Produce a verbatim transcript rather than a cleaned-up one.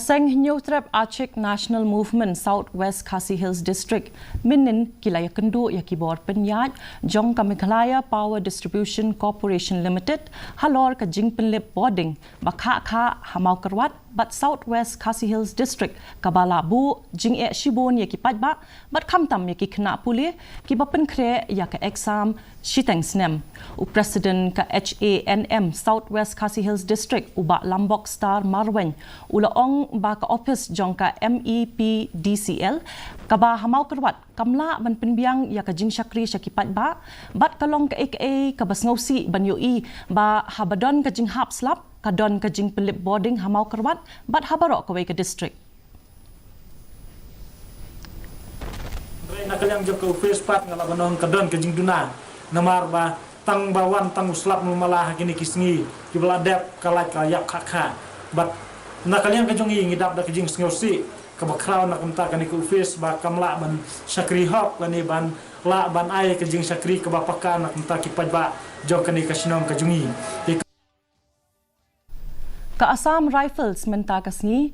Seng Hynñiewtrep Achik National Movement South West Khasi Hills District mynnin ki la ïakynduh ïa ki bor pynïaid jong ka Meghalaya Power Distribution Corporation Limited halor ka jingpynlip bording ba khah khah ha Mawkyrwat bad South West Khasi Hills District, kaba la buh jingeh shibun ïa ki paidbah bad khamtam ïa ki khynnah pule kiba pynkhreh ïa ka exam shiteng snem. U President ka H A N M South West Khasi Hills District, u Bah Lambok Star Marwein, u la ong ba ka ophis jong ka M E P D C L kaba ha Mawkyrwat kam lah ban pynbiang ïa ka jingshakri sha ki paidbah bad ka long kaei kaei kaba sngewsih ban ïohi ba haba don ka jinghap slap ka don ka jingpynlip bording ha Mawkyrwat bad ha baroh kawei ka district. Hynrei na ka liang jong ka ophis pat nga lah ban ong ka don ka jingduna, namar ba tang ba wan tang u slap mala ha kine ki sngi kiba la dep ka lait ka ïap khah khah. Bad na ka liang ka jong ngi ngi dap da ka jingsngewsih kaba khraw na ka bynta kane ka ophis ba kam lah ban shakri hok lane ban lah ban ai ka jingshakri kaba paka na ka bynta ki paidbah jong kane ka shnong ka jong ngi. Ka Assam Rifles mynta ka sngi